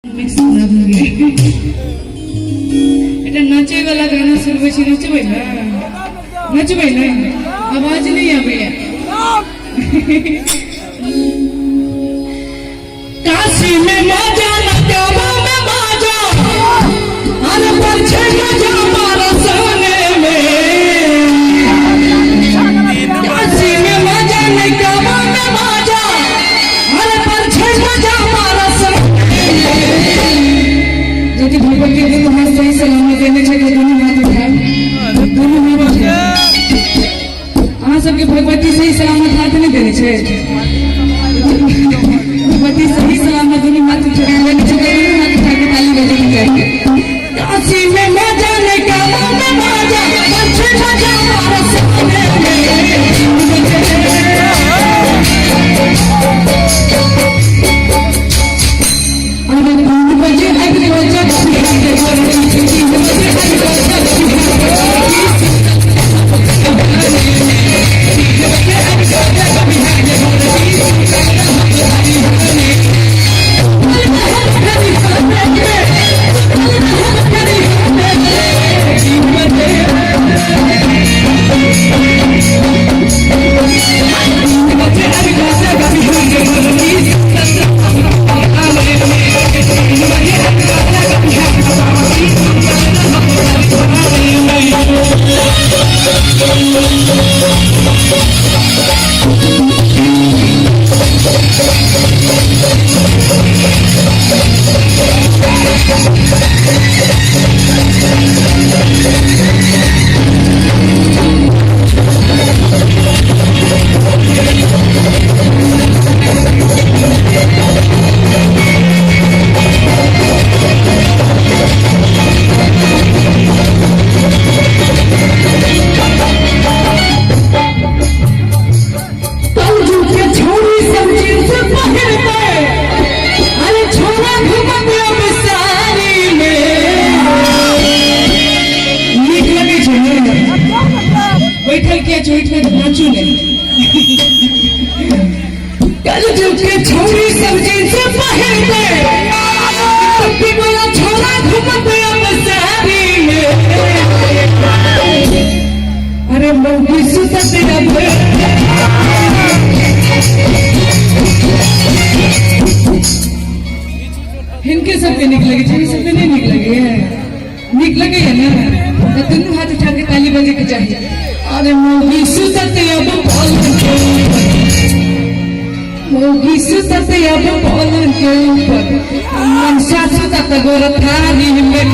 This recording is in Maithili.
मिक्स भऽ गेल। एकटा नाचै वाला गाना सुनबै छी, नचबै ने? नचबै ने? आवाज नहि आबैया। काशी में मजा न काबा में मजा, अरे पर छे मजा मारा सोने में। काशी में मजा नहीं काबा में मजा, अरे पर छे मजा मारा सोने में। यदि भगवती दुनू हाथ सही सलामत देने छै तऽ दुनू हाथ उठाए, दुनू हाथ उठाए। अहाँ सबके भगवती सही सलामत हाथ नहि देने छै? भगवती सही सलामत दुनू हाथ उठा देने छै तऽ दुनू हाथ उठा के ताली बजेके चाही। काशी में मजा नहीं काबा में मजा, पर छे मजा मारा सोने में। अरे 3 बजे आबि जाउ, 3 बजे आबि जाउ। कलयुग के छौरी सब जींस पहिरते, अरे छोरा घुमत अब साड़ी में। नीक लगै छै ने? बैठल किया छो? उठि कऽ नाचू ने। कलयुग के छौरी सब जींस पहिरते, टोपी वाला छोरा घुमत अब साड़ी में। अरे मौगी सुतत अब। हिनके सबके नीक लगे छै, सबके नहि नीक लगैया? नीक लगैया ने? तऽ दुनू हाथ उठा के ताली बजे के चाही। अरे मौगी सुतत अब पलंग के ऊपर, मौगी सुतत अब पलंग के ऊपर, मनसा सुतत गोर थारी में।